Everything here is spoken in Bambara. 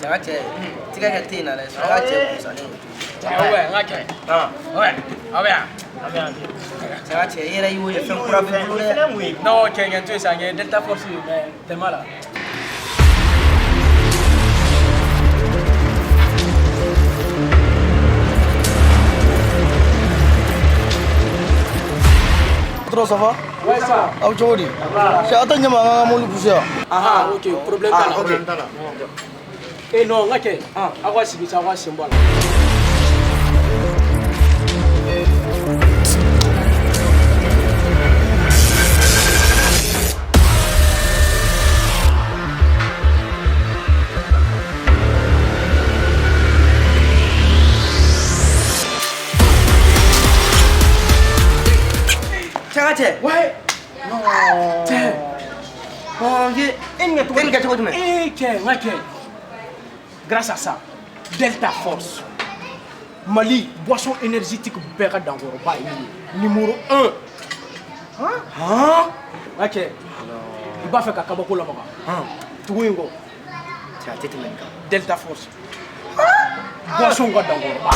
Cɛ ka cɛ, tigɛ kɛ te in na dɛ, sinon ka cɛ kunsalen don. Ouais, n ka cɛ. Ouais, aw bɛ yan. Cɛ ka cɛ, i yɛrɛ y'o ye fɛn kura b'i bolo dɛ. Non, cɛ ɲɛ to yen sa, n ye Delta Force ye, mais tellement là. Patron, ça va? Ouais, ça. Aw cogo di? Cɛ, aw tɛ ɲɛma an ka mobili poussé yan. Ah, ok, problème t'a la. Ok. Eh non, n ka cɛ, aw ka sigi sa, aw ka sen bɔ a la. Cɛ ka cɛ. Ouais. Non. Cɛ. Mon vieux, e nin kɛ cogo e nin kɛ cogo jumɛn? Eh cɛ, n ka cɛ. Grâce à ça, Delta Force. Mali, boisson énergétique bɛɛ ka dankɔrɔba ye min ye. Numéro 1. Han? N ka cɛ, i b'a fɛ ka kabako lamaga. Tugu in kɔ. Cɛ, a tɛ tɛmɛ nin kan. Delta Force. Boisson ka dankɔrɔba.